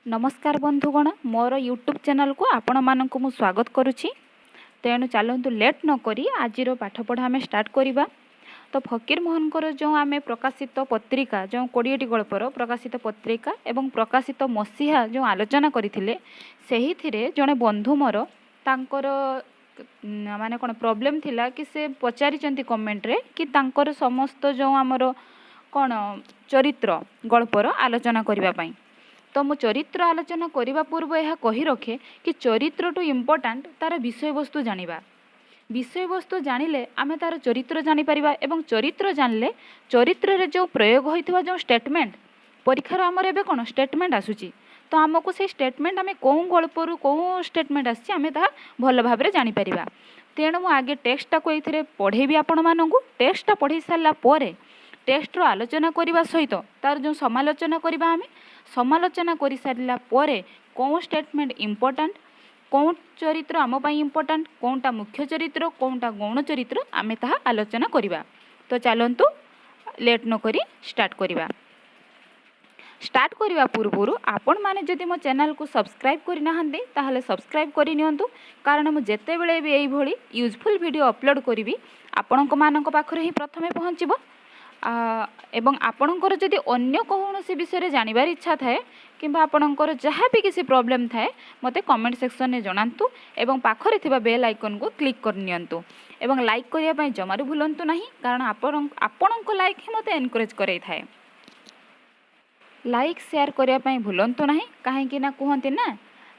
ନମସ୍କାର ବନ୍ଧୁଗଣ, ମୋର ୟୁଟ୍ୟୁବ୍ ଚ୍ୟାନେଲ୍କୁ ଆପଣମାନଙ୍କୁ ମୁଁ ସ୍ୱାଗତ କରୁଛି। ତେଣୁ ଚାଲନ୍ତୁ, ଲେଟ୍ ନକରି ଆଜିର ପାଠପଢ଼ା ଆମେ ଷ୍ଟାର୍ଟ କରିବା। ତ ଫକୀରମୋହନଙ୍କର ଯେଉଁ ଆମେ ପ୍ରକାଶିତ ପତ୍ରିକା, ଯେଉଁ 20ଟି ଗଳ୍ପର ପ୍ରକାଶିତ ପତ୍ରିକା ଏବଂ ପ୍ରକାଶିତ ମସିହା ଯେଉଁ ଆଲୋଚନା କରିଥିଲେ, ସେହିଥିରେ ଜଣେ ବନ୍ଧୁ ମୋର, ତାଙ୍କର ମାନେ କ'ଣ ପ୍ରୋବ୍ଲେମ୍ ଥିଲା କି ସେ ପଚାରିଛନ୍ତି କମେଣ୍ଟରେ କି ତାଙ୍କର ସମସ୍ତ ଯେଉଁ ଆମର କ'ଣ ଚରିତ୍ର ଗଳ୍ପର ଆଲୋଚନା କରିବା ପାଇଁ। ତ ମୁଁ ଚରିତ୍ର ଆଲୋଚନା କରିବା ପୂର୍ବ ଏହା କହି ରଖେ କି ଚରିତ୍ରଠୁ ଇମ୍ପୋର୍ଟାଣ୍ଟ ତା'ର ବିଷୟବସ୍ତୁ ଜାଣିବା। ବିଷୟବସ୍ତୁ ଜାଣିଲେ ଆମେ ତା'ର ଚରିତ୍ର ଜାଣିପାରିବା ଏବଂ ଚରିତ୍ର ଜାଣିଲେ ଚରିତ୍ରରେ ଯେଉଁ ପ୍ରୟୋଗ ହୋଇଥିବା ଯେଉଁ ଷ୍ଟେଟମେଣ୍ଟ, ପରୀକ୍ଷାର ଆମର ଏବେ କ'ଣ ଷ୍ଟେଟମେଣ୍ଟ ଆସୁଛି, ତ ଆମକୁ ସେଇ ଷ୍ଟେଟମେଣ୍ଟ ଆମେ କେଉଁ ଗଳ୍ପରୁ କେଉଁ ଷ୍ଟେଟମେଣ୍ଟ ଆସିଛି, ଆମେ ତାହା ଭଲ ଭାବରେ ଜାଣିପାରିବା। ତେଣୁ ମୁଁ ଆଗେ ଟେକ୍ସଟଟାକୁ ଏଇଥିରେ ପଢ଼େଇବି ଆପଣମାନଙ୍କୁ। ଟେକ୍ସଟଟା ପଢ଼େଇ ସାରିଲା ପରେ ଟେକ୍ସଟର ଆଲୋଚନା କରିବା ସହିତ ତା'ର ଯେଉଁ ସମାଲୋଚନା କରିବା, ଆମେ ସମାଲୋଚନା କରିସାରିଲା ପରେ କେଉଁ ଷ୍ଟେଟମେଣ୍ଟ ଇମ୍ପୋର୍ଟାଣ୍ଟ, କେଉଁ ଚରିତ୍ର ଆମ ପାଇଁ ଇମ୍ପୋର୍ଟାଣ୍ଟ, କେଉଁଟା ମୁଖ୍ୟ ଚରିତ୍ର, କେଉଁଟା ଗୌଣ ଚରିତ୍ର, ଆମେ ତାହା ଆଲୋଚନା କରିବା। ତ ଚାଲନ୍ତୁ, ଲେଟ୍ ନକରି ଷ୍ଟାର୍ଟ କରିବା। ଷ୍ଟାର୍ଟ କରିବା ପୂର୍ବରୁ ଆପଣମାନେ ଯଦି ମୋ ଚ୍ୟାନେଲକୁ ସବସ୍କ୍ରାଇବ୍ କରିନାହାନ୍ତି, ତାହେଲେ ସବସ୍କ୍ରାଇବ୍ କରିନିଅନ୍ତୁ, କାରଣ ମୁଁ ଯେତେବେଳେ ବି ଏଇଭଳି ୟୁଜଫୁଲ୍ ଭିଡ଼ିଓ ଅପଲୋଡ଼ କରିବି, ଆପଣଙ୍କ ମାନଙ୍କ ପାଖରେ ହିଁ ପ୍ରଥମେ ପହଞ୍ଚିବ। ଏବଂ ଆପଣଙ୍କର ଯଦି ଅନ୍ୟ କୌଣସି ବିଷୟରେ ଜାଣିବାର ଇଚ୍ଛା ଥାଏ କିମ୍ବା ଆପଣଙ୍କର ଯାହା ବି କିଛି ପ୍ରୋବ୍ଲେମ୍ ଥାଏ, ମୋତେ କମେଣ୍ଟ ସେକ୍ସନରେ ଜଣାନ୍ତୁ ଏବଂ ପାଖରେ ଥିବା ବେଲ୍ ଆଇକନ୍କୁ କ୍ଲିକ୍ କରିନିଅନ୍ତୁ ଏବଂ ଲାଇକ୍ କରିବା ପାଇଁ ଜମାରୁ ଭୁଲନ୍ତୁ ନାହିଁ, କାରଣ ଆପଣଙ୍କ ଲାଇକ୍ ହିଁ ମୋତେ ଏନକରେଜ୍ କରାଇଥାଏ। ଲାଇକ୍ ସେୟାର କରିବା ପାଇଁ ଭୁଲନ୍ତୁ ନାହିଁ, କାହିଁକି ନା କୁହନ୍ତି ନା,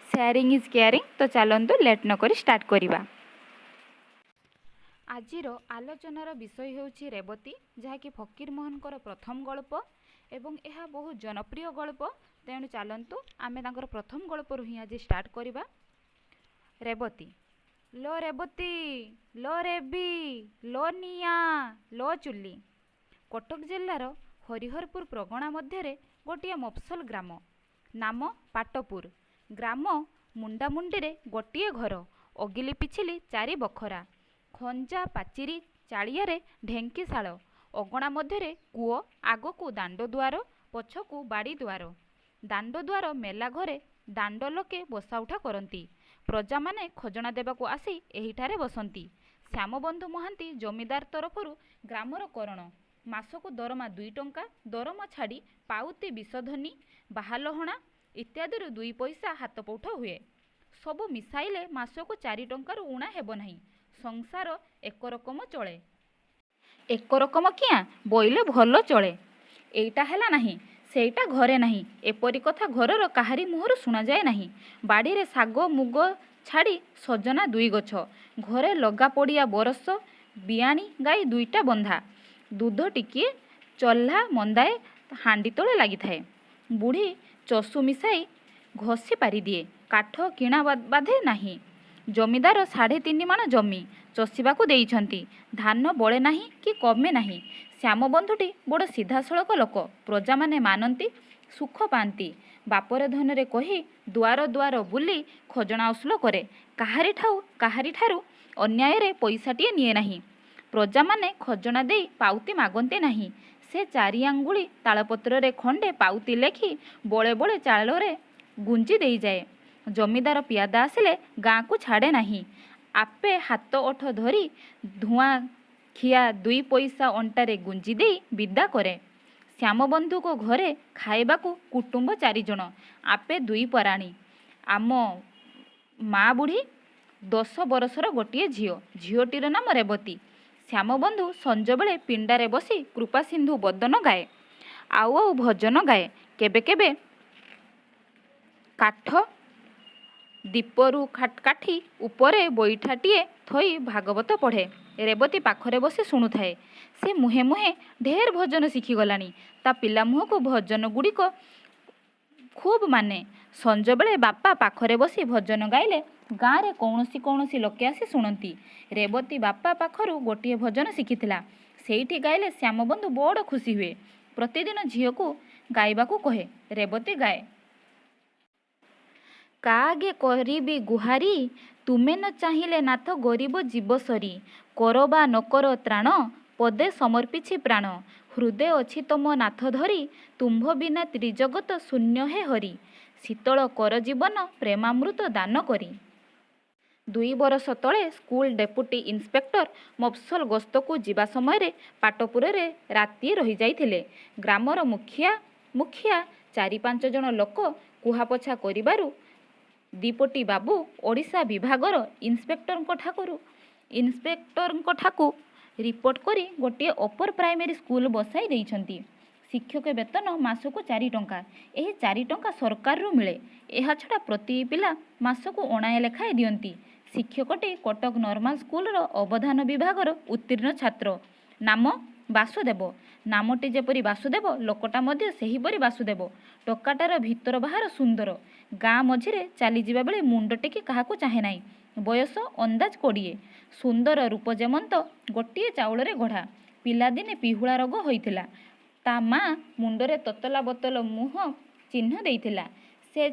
ସେୟାରିଂ is caring. ତ ଚାଲନ୍ତୁ, ଲେଟ୍ ନକରି ଷ୍ଟାର୍ଟ କରିବା। ଆଜିର ଆଲୋଚନାର ବିଷୟ ହେଉଛି ରେବତୀ, ଯାହାକି ଫକୀରମୋହନଙ୍କର ପ୍ରଥମ ଗଳ୍ପ ଏବଂ ଏହା ବହୁତ ଜନପ୍ରିୟ ଗଳ୍ପ। ତେଣୁ ଚାଲନ୍ତୁ, ଆମେ ତାଙ୍କର ପ୍ରଥମ ଗଳ୍ପରୁ ହିଁ ଆଜି ଷ୍ଟାର୍ଟ କରିବା। ରେବତୀ। ଲୋ ରେବତୀ, ଲୋ ରେବି, ଲୋ ନିଆଁ, ଲୋ ଚୁଲି। କଟକ ଜିଲ୍ଲାର ହରିହରପୁର ପ୍ରଗଣା ମଧ୍ୟରେ ଗୋଟିଏ ମଫସଲ ଗ୍ରାମ, ନାମ ପାଟପୁର। ଗ୍ରାମ ମୁଣ୍ଡାମୁଣ୍ଡିରେ ଗୋଟିଏ ଘର, ଅଗିଲି ପିଛିଲି ଚାରି ବଖରା, ଖଞ୍ଜା ପାଚିରି ଚାଳିଆରେ ଢେଙ୍କିଶାଳ, ଅଗଣା ମଧ୍ୟରେ କୂଅ, ଆଗକୁ ଦାଣ୍ଡ ଦୁଆର, ପଛକୁ ବାଡ଼ି ଦୁଆର। ଦାଣ୍ଡ ଦୁଆର ମେଲା ଘରେ ଦାଣ୍ଡ ଲୋକେ ବସାଉଠା କରନ୍ତି। ପ୍ରଜାମାନେ ଖଜଣା ଦେବାକୁ ଆସି ଏହିଠାରେ ବସନ୍ତି। ଶ୍ୟାମବନ୍ଧୁ ମହାନ୍ତି ଜମିଦାର ତରଫରୁ ଗ୍ରାମର କରଣ। ମାସକୁ ଦରମା 2 ଟଙ୍କା। ଦରମା ଛାଡ଼ି ପାଉତି, ବିଷଧନୀ, ବାହାଲହଣା ଇତ୍ୟାଦିରୁ 2 ପଇସା ହାତପୈଠ ହୁଏ। ସବୁ ମିଶାଇଲେ ମାସକୁ 4 ଟଙ୍କାରୁ ଊଣା ହେବ ନାହିଁ। ସଂସାର ଏକରକମ ଚଳେ। ଏକରକମ କିଆଁ ବୋଇଲେ ଭଲ ଚଳେ। ଏଇଟା ହେଲା ନାହିଁ, ସେଇଟା ଘରେ ନାହିଁ, ଏପରି କଥା ଘରର କାହାରି ମୁହଁରୁ ଶୁଣାଯାଏ ନାହିଁ। ବାଡ଼ିରେ ଶାଗ ମୁଗ ଛାଡ଼ି ସଜନା ଦୁଇ ଗଛ। ଘରେ ଲଗାପଡ଼ିଆ ବରଷ ବିଆଣୀ ଗାଈ ଦୁଇଟା ବନ୍ଧା। ଦୁଧ ଟିକିଏ ଚହ୍ଲା ମନ୍ଦାଏ ହାଣ୍ଡି ତଳେ ଲାଗିଥାଏ। ବୁଢ଼ୀ ଚଷୁ ମିଶାଇ ଘଷି ପାରିଦିଏ। କାଠ କିଣା ବାଧେ ନାହିଁ। ଜମିଦାର 3.5 ମାଣ ଜମି ଚଷିବାକୁ ଦେଇଛନ୍ତି। ଧାନ ବଳେ ନାହିଁ କି କମେ ନାହିଁ। ଶ୍ୟାମବନ୍ଧୁଟି ବଡ଼ ସିଧାସଳଖ ଲୋକ। ପ୍ରଜାମାନେ ମାନନ୍ତି, ସୁଖ ପାଆନ୍ତି। ବାପର ଧନରେ କହି ଦୁଆର ଦୁଆର ବୁଲି ଖଜଣା ଅସୁଲ କରେ। କାହାରିଠାରୁ ଅନ୍ୟାୟରେ ପଇସାଟିଏ ନିଏ ନାହିଁ। ପ୍ରଜାମାନେ ଖଜଣା ଦେଇ ପାଉତି ମାଗନ୍ତି ନାହିଁ। ସେ ଚାରି ଆଙ୍ଗୁଳି ତାଳପତ୍ରରେ ଖଣ୍ଡେ ପାଉତି ଲେଖି ବଳେ ବଳେ ଚାଳରେ ଗୁଞ୍ଜି ଦେଇଯାଏ। ଜମିଦାର ପିଆଦା ଆସିଲେ ଗାଁକୁ ଛାଡ଼େ ନାହିଁ। ଆପେ ହାତ ଓଠ ଧରି ଧୂଆଁ ଖିଆ 2 ପଇସା ଅଣ୍ଟାରେ ଗୁଞ୍ଜି ଦେଇ ବିଦା କରେ। ଶ୍ୟାମବନ୍ଧୁଙ୍କ ଘରେ ଖାଇବାକୁ କୁଟୁମ୍ବ ଚାରିଜଣ, ଆପେ ଦୁଇ ପରାଣୀ। ଆମ ମା ବୁଢ଼ୀ, 10 ବରଷର ଗୋଟିଏ ଝିଅ। ଝିଅଟିର ନାମ ରେବତୀ। ଶ୍ୟାମବନ୍ଧୁ ସଞ୍ଜବେଳେ ପିଣ୍ଡାରେ ବସି କୃପାସିନ୍ଧୁ ବଦନ ଗାଏ, ଆଉ ଆଉ ଭଜନ ଗାଏ। କେବେ କେବେ କାଠ ଦୀପରୁ କାଠି ଉପରେ ବଇଠାଟିଏ ଥୋଇ ଭାଗବତ ପଢ଼େ। ରେବତୀ ପାଖରେ ବସି ଶୁଣୁଥାଏ। ସେ ମୁହେଁ ମୁହେଁ ଢେର ଭଜନ ଶିଖିଗଲାଣି। ତା ପିଲା ମୁହଁକୁ ଭଜନ ଗୁଡ଼ିକ ଖୁବ୍ ମାନେ। ସଞ୍ଜବେଳେ ବାପା ପାଖରେ ବସି ଭଜନ ଗାଇଲେ ଗାଁରେ କୌଣସି କୌଣସି ଲୋକେ ଆସି ଶୁଣନ୍ତି। ରେବତୀ ବାପା ପାଖରୁ ଗୋଟିଏ ଭଜନ ଶିଖିଥିଲା। ସେଇଟି ଗାଇଲେ ଶ୍ୟାମବନ୍ଧୁ ବଡ଼ ଖୁସି ହୁଏ। ପ୍ରତିଦିନ ଝିଅକୁ ଗାଇବାକୁ କହେ। ରେବତୀ ଗାଏ, କାଆଗେ କରିବି ଗୁହାରି, ତୁମେ ନ ଚାହିଁଲେ ନାଥ ଗରିବ ଯିବ ସରି। କର ବା ନ କର ତ୍ରାଣ, ପଦେ ସମର୍ପିଛି ପ୍ରାଣ। ହୃଦେ ଅଛି ତମ ନାଥ ଧରି, ତୁମ୍ଭ ବିନା ତ୍ରିଜଗତ ଶୂନ୍ୟ ହେ ହରି, ଶୀତଳ କର ଜୀବନ ପ୍ରେମାମୃତ ଦାନ କରି। 2 ବରଷ ତଳେ ସ୍କୁଲ ଡେପୁଟି ଇନ୍ସପେକ୍ଟର ମଫସଲ ଗସ୍ତକୁ ଯିବା ସମୟରେ ପାଟପୁରରେ ରାତିଏ ରହିଯାଇଥିଲେ। ଗ୍ରାମର ମୁଖିଆ ମୁଖିଆ ଚାରି ପାଞ୍ଚଜଣ ଲୋକ କୁହାପୋଛା କରିବାରୁ ଦିପୋଟି ବାବୁ ଓଡ଼ିଶା ବିଭାଗର ଇନ୍ସପେକ୍ଟରଙ୍କଠାକୁ ରିପୋର୍ଟ କରି ଗୋଟିଏ ଅପର ପ୍ରାଇମେରୀ ସ୍କୁଲ ବସାଇ ଦେଇଛନ୍ତି। ଶିକ୍ଷକ ବେତନ ମାସକୁ 4 ଟଙ୍କା। ଏହି 4 ଟଙ୍କା ସରକାରରୁ ମିଳେ। ଏହାଛଡ଼ା ପ୍ରତି ପିଲା ମାସକୁ ଅଣାଏ ଲେଖାଏଁ ଦିଅନ୍ତି। ଶିକ୍ଷକଟି କଟକ ନର୍ମାଲ ସ୍କୁଲର ଅବଧାନ ବିଭାଗର ଉତ୍ତୀର୍ଣ୍ଣ ଛାତ୍ର। ନାମ ବାସୁଦେବ। ନାମଟି ଯେପରି ବାସୁଦେବ, ଲୋକଟା ମଧ୍ୟ ସେହିପରି ବାସୁଦେବ। ଟୋକାଟାର ଭିତର ବାହାର ସୁନ୍ଦର। ଗାଁ ମଝିରେ ଚାଲିଯିବାବେଳେ ମୁଣ୍ଡ ଟେକି କାହାକୁ ଚାହେଁ ନାହିଁ। ବୟସ ଅନ୍ଦାଜ 20। ସୁନ୍ଦର ରୂପ ଯେମନ୍ତ ଗୋଟିଏ ଚାଉଳରେ ଗଢ଼ା। ପିଲାଦିନେ ପିହୁଳା ରୋଗ ହୋଇଥିଲା। ତା ମା ମୁଣ୍ଡରେ ତତଲା ବୋତଲ ମୁହଁ ଚିହ୍ନ ଦେଇଥିଲା। ସେ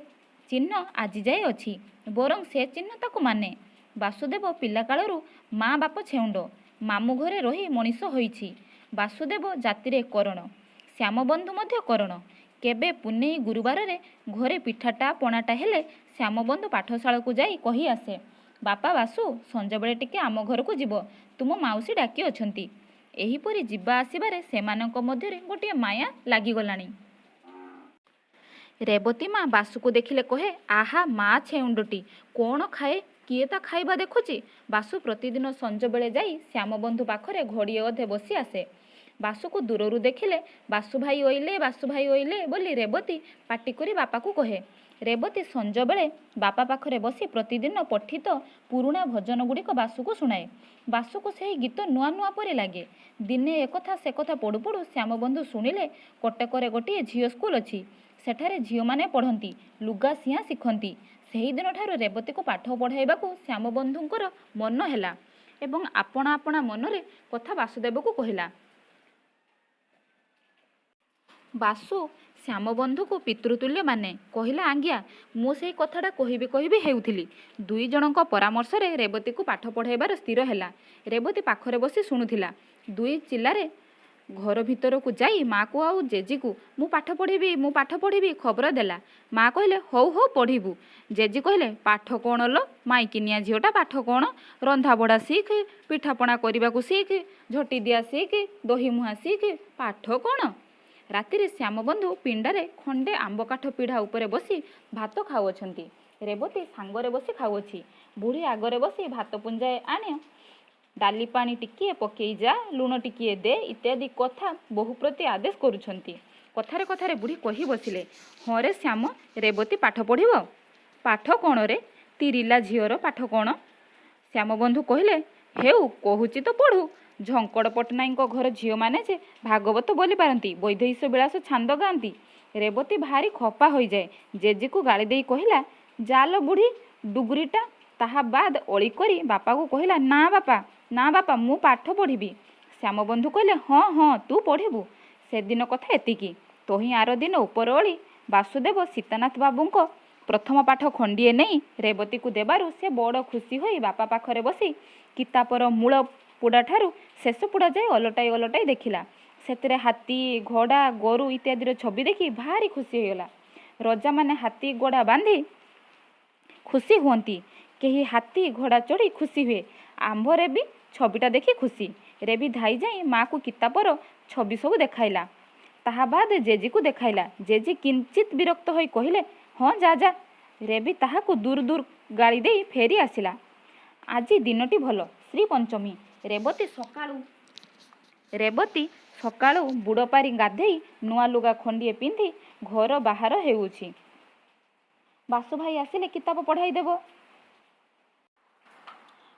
ଚିହ୍ନ ଆଜିଯାଏ ଅଛି। ବରଂ ସେ ଚିହ୍ନ ତାକୁ ମାନେ। ବାସୁଦେବ ପିଲାକାଳରୁ ମା ବାପ ଛେଉଣ୍ଡ। ମାମୁଁ ଘରେ ରହି ମଣିଷ ହୋଇଛି। ବାସୁଦେବ ଜାତିରେ କରଣ। ଶ୍ୟାମବନ୍ଧୁ ମଧ୍ୟ କରଣ। କେବେ ପୁନେଇ ଗୁରୁବାରରେ ଘରେ ପିଠାଟା ପଣାଟା ହେଲେ ଶ୍ୟାମବନ୍ଧୁ ପାଠଶାଳାକୁ ଯାଇ କହି ଆସେ, "ବାପା ବାସୁ, ସଞ୍ଜବେଳେ ଟିକେ ଆମ ଘରକୁ ଯିବ, ତୁମ ମାଉସୀ ଡାକିଅଛନ୍ତି।" ଏହିପରି ଯିବା ଆସିବାରେ ସେମାନଙ୍କ ମଧ୍ୟରେ ଗୋଟିଏ ମାୟା ଲାଗିଗଲାଣି। ରେବତୀ ମା ବାସୁକୁ ଦେଖିଲେ କହେ, "ଆହା, ମା ଛେଉଣ୍ଡଟି କ'ଣ ଖାଏ, କିଏ ତା ଖାଇବା ଦେଖୁଛି?" ବାସୁ ପ୍ରତିଦିନ ସଞ୍ଜବେଳେ ଯାଇ ଶ୍ୟାମବନ୍ଧୁ ପାଖରେ ଘଡ଼ିଏ ଅଧେ ବସି ଆସେ। ବାସୁକୁ ଦୂରରୁ ଦେଖିଲେ "ବାସୁ ଭାଇ ଅଇଲେ, ବାସୁ ଭାଇ ଅଇଲେ" ବୋଲି ରେବତୀ ପାଟିକରି ବାପାକୁ କହେ। ରେବତୀ ସଞ୍ଜବେଳେ ବାପା ପାଖରେ ବସି ପ୍ରତିଦିନ ପଠିତ ପୁରୁଣା ଭଜନଗୁଡ଼ିକ ବାସୁକୁ ଶୁଣାଏ। ବାସୁକୁ ସେହି ଗୀତ ନୂଆ ନୂଆ ପରି ଲାଗେ। ଦିନେ ଏକଥା ସେକଥା ପଢ଼ୁ ପଢ଼ୁ ଶ୍ୟାମବନ୍ଧୁ ଶୁଣିଲେ, କଟକରେ ଗୋଟିଏ ଝିଅ ସ୍କୁଲ ଅଛି। ସେଠାରେ ଝିଅମାନେ ପଢ଼ନ୍ତି, ଲୁଗା ସିଆଁ ଶିଖନ୍ତି। ସେହିଦିନଠାରୁ ରେବତୀକୁ ପାଠ ପଢ଼ାଇବାକୁ ଶ୍ୟାମବନ୍ଧୁଙ୍କର ମନ ହେଲା ଏବଂ ଆପଣା ଆପଣା ମନରେ କଥା ବାସୁଦେବକୁ କହିଲା। ବାସୁ ଶ୍ୟାମବନ୍ଧୁକୁ ପିତୃତୁଲ୍ୟ ମାନେ। କହିଲା, "ଆଜ୍ଞା, ମୁଁ ସେହି କଥାଟା କହିବି କହିବି ହେଉଥିଲି।" ଦୁଇଜଣଙ୍କ ପରାମର୍ଶରେ ରେବତୀକୁ ପାଠ ପଢ଼ାଇବାର ସ୍ଥିର ହେଲା। ରେବତୀ ପାଖରେ ବସି ଶୁଣୁଥିଲା। ଦୁଇ ଚିଲ୍ଲାରେ ଘର ଭିତରକୁ ଯାଇ ମା'କୁ ଆଉ ଜେଜୀକୁ "ମୁଁ ପାଠ ପଢ଼ିବି, ମୁଁ ପାଠ ପଢ଼ିବି" ଖବର ଦେଲା। ମା କହିଲେ, "ହଉ ହଉ, ପଢ଼ିବୁ।" ଜେଜୀ କହିଲେ, "ପାଠ କ'ଣ ଲୋ, ମାଇକିନିଆ ଝିଅଟା, ପାଠ କ'ଣ? ରନ୍ଧାବଢ଼ା ଶିଖ, ପିଠାପଣା କରିବାକୁ ଶିଖ, ଝୋଟି ଦିଆ ଶିଖ, ଦହିମୁହାଁ ଶିଖ, ପାଠ କ'ଣ?" ରାତିରେ ଶ୍ୟାମବନ୍ଧୁ ପିଣ୍ଡାରେ ଖଣ୍ଡେ ଆମ୍ବକାଠ ପିଢ଼ା ଉପରେ ବସି ଭାତ ଖାଉଅଛନ୍ତି। ରେବତୀ ସାଙ୍ଗରେ ବସି ଖାଉଅଛି। ବୁଢ଼ୀ ଆଗରେ ବସି ଭାତ ପୁଞ୍ଜାଏ ଆଣ, ଡାଲିପାଣି ଟିକିଏ ପକେଇ ଯା, ଲୁଣ ଟିକିଏ ଦେ ଇତ୍ୟାଦି କଥା ବୋହୂ ପ୍ରତି ଆଦେଶ କରୁଛନ୍ତି। କଥାରେ କଥାରେ ବୁଢ଼ୀ କହି ବସିଲେ, "ହଁ ରେ ଶ୍ୟାମ, ରେବତୀ ପାଠ ପଢ଼ିବ?" "ପାଠ କ'ଣରେ? ତିରିଲା ଝିଅର ପାଠ କ'ଣ?" ଶ୍ୟାମବନ୍ଧୁ କହିଲେ, "ହେଉ, କହୁଛି ତ ପଢ଼ୁ। ଝଙ୍କଡ଼ ପଟ୍ଟନାୟକଙ୍କ ଘର ଝିଅମାନେ ଯେ ଭାଗବତ ବୋଲିପାରନ୍ତି, ବୈଦେହୀଶ ବିଳାସ ଛାନ୍ଦ ଗାଆନ୍ତି।" ରେବତୀ ଭାରି ଖପା ହୋଇଯାଏ ଜେଜୀକୁ ଗାଳି ଦେଇ କହିଲା, "ଯା ଲୋ ବୁଢ଼ୀ ଡୁଗୁରିଟା।" ତାହା ବାଦ୍ ଅଳି କରି ବାପାକୁ କହିଲା, "ନା ବାପା, ନା ବାପା, ମୁଁ ପାଠ ପଢ଼ିବି।" ଶ୍ୟାମବନ୍ଧୁ କହିଲେ, "ହଁ ହଁ, ତୁ ପଢ଼ିବୁ।" ସେଦିନ କଥା ଏତିକି। ତହିଁ ଆରଦିନ ଉପରଓଳି ବାସୁଦେବ ସୀତାନାଥ ବାବୁଙ୍କ ପ୍ରଥମ ପାଠ ଖଣ୍ଡିଏ ନେଇ ରେବତୀକୁ ଦେବାରୁ ସେ ବଡ଼ ଖୁସି ହୋଇ ବାପା ପାଖରେ ବସି କିତାପର ମୂଳ ପୁଡ଼ାଠାରୁ ଶେଷ ପୁଡ଼ା ଯାଏ ଓଲଟାଇ ଓଲଟାଇ ଦେଖିଲା। ସେଥିରେ ହାତୀ, ଘୋଡ଼ା, ଗୋରୁ ଇତ୍ୟାଦିର ଛବି ଦେଖି ଭାରି ଖୁସି ହୋଇଗଲା। ରଜାମାନେ ହାତୀ ଘୋଡ଼ା ବାନ୍ଧି ଖୁସି ହୁଅନ୍ତି, କେହି ହାତୀ ଘୋଡ଼ା ଚଢ଼ି ଖୁସି ହୁଏ, ଆମ୍ଭ ରେବି ଛବିଟା ଦେଖି ଖୁସି। ରେବି ଧାଇଁ ଯାଇ ମା'କୁ କିତାପର ଛବି ସବୁ ଦେଖାଇଲା। ତାହା ବାଦ୍ ଜେଜୀକୁ ଦେଖାଇଲା। ଜେଜୀ କିଞ୍ଚିତ୍ ବିରକ୍ତ ହୋଇ କହିଲେ, "ହଁ, ଯା ଯା।" ରେବି ତାହାକୁ ଦୂର୍ ଦୂର୍ ଗାଳି ଦେଇ ଫେରି ଆସିଲା। ଆଜି ଦିନଟି ଭଲ। ଶ୍ରୀପଞ୍ଚମୀ। ରେବତୀ ସକାଳୁ ବୁଡ଼ପାରି ଗାଧେଇ ନୂଆ ଲୁଗା ଖଣ୍ଡିଏ ପିନ୍ଧି ଘର ବାହାର ହେଉଛି। ବାସୁଭାଇ ଆସିଲେ କିତାପ ପଢ଼ାଇ ଦେବ।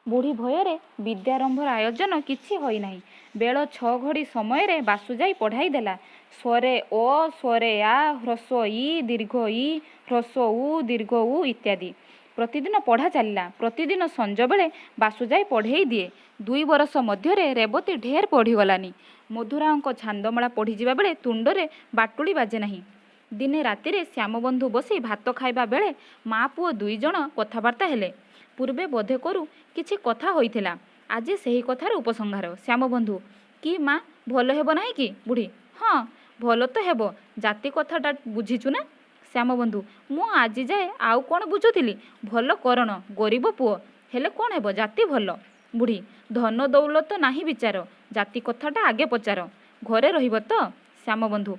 ବୁଢ଼ୀ ଭୟରେ ବିଦ୍ୟାରମ୍ଭର ଆୟୋଜନ କିଛି ହୋଇନାହିଁ। ବେଳ 6 ଘଡ଼ି ସମୟରେ ବାସୁ ଯାଇ ପଢ଼ାଇ ଦେଲା। ସ୍ୱରେ ଅ, ସ୍ୱରେ ଆ, ହ୍ରସ୍ୱ ଇ, ଦୀର୍ଘ ଈ, ହ୍ରସ୍ୱ ଉ, ଦୀର୍ଘ ଊ ଇତ୍ୟାଦି। ପ୍ରତିଦିନ ପଢ଼ା ଚାଲିଲା। ପ୍ରତିଦିନ ସଞ୍ଜବେଳେ ବାସୁ ଯାଇ ପଢ଼େଇ ଦିଏ। 2 ବରଷ ମଧ୍ୟରେ ରେବତୀ ଢେର ପଢ଼ିଗଲାଣି। ମଧୁରାଓଙ୍କ ଛାନ୍ଦମାଳା ପଢ଼ିଯିବାବେଳେ ତୁଣ୍ଡରେ ବାଟୁଳି ବାଜେ ନାହିଁ। ଦିନେ ରାତିରେ ଶ୍ୟାମବନ୍ଧୁ ବସି ଭାତ ଖାଇବା ବେଳେ ମା ପୁଅ ଦୁଇଜଣ କଥାବାର୍ତ୍ତା ହେଲେ। ପୂର୍ବେ ବୋଧକରୁ କିଛି କଥା ହୋଇଥିଲା। ଆଜି ସେହି କଥାର ଉପସଂହାର। ଶ୍ୟାମବନ୍ଧୁ, "କି ମା, ଭଲ ହେବ ନାହିଁ କି? ବୁଢ଼ୀ, ହଁ, ଭଲ ତ ହେବ। ଜାତି କଥାଟା ବୁଝିଛୁ ନା? ଶ୍ୟାମବନ୍ଧୁ, ମୁଁ ଆଜିଯାଏ ଆଉ କ'ଣ ବୁଝୁଥିଲି? ଭଲ କରଣ, ଗରିବ ପୁଅ, ହେଲେ କ'ଣ ହେବ, ଜାତି ଭଲ। ବୁଢ଼ୀ, ଧନ ଦୌଲତ ନାହିଁ ବିଚାର, ଜାତି କଥାଟା ଆଗେ ପଚାର। ଘରେ ରହିବ ତ? ଶ୍ୟାମବନ୍ଧୁ,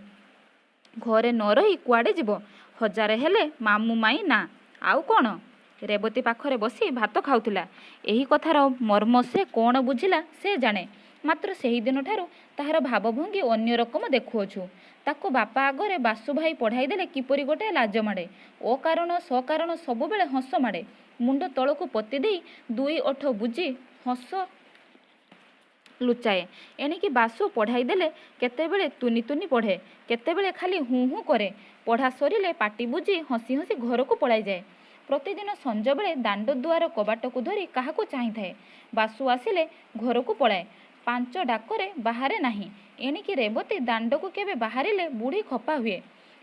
ଘରେ ନ ରହି କୁଆଡ଼େ ଯିବ? ହଜାରେ ହେଲେ ମାମୁଁ ମାଇଁ ନା ଆଉ କ'ଣ? ରେବତୀ ପାଖରେ ବସି ଭାତ ଖାଉଥିଲା। ଏହି କଥାର ମର୍ମ ସେ କ'ଣ ବୁଝିଲା ସେ ଜାଣେ। ମାତ୍ର ସେହିଦିନଠାରୁ ତାହାର ଭାବଭଙ୍ଗୀ ଅନ୍ୟ ରକମ ଦେଖୁଅଛୁ। ତାକୁ ବାପା ଆଗରେ ବାସୁ ଭାଇ ପଢ଼ାଇଦେଲେ କିପରି ଗୋଟାଏ ଲାଜ ମାଡ଼େ। ଅକାରଣ ସକାରଣ ସବୁବେଳେ ହସ ମାଡ଼େ। ମୁଣ୍ଡ ତଳକୁ ପୋତିଦେଇ ଦୁଇ ଓଠ ବୁଜି ହସ ଲୁଚାଏ। ଏଣିକି ବାସୁ ପଢ଼ାଇଦେଲେ କେତେବେଳେ ତୁନି ତୁନି ପଢ଼େ, କେତେବେଳେ ଖାଲି ହୁଁ ହୁଁ କରେ। ପଢ଼ା ସରିଲେ ପାଟି ବୁଜି ହସି ହସି ଘରକୁ ପଳାଇଯାଏ। ପ୍ରତିଦିନ ସଞ୍ଜବେଳେ ଦାଣ୍ଡ ଦୁଆର କବାଟକୁ ଧରି କାହାକୁ ଚାହିଁଥାଏ। ବାସୁ ଆସିଲେ ଘରକୁ ପଳାଏ। ପାଞ୍ଚ ଡାକରେ ବାହାରେ ନାହିଁ। ଏଣିକି ରେବତୀ ଦାଣ୍ଡକୁ କେବେ ବାହାରିଲେ ବୁଢ଼ୀ ଖପା ହୁଏ।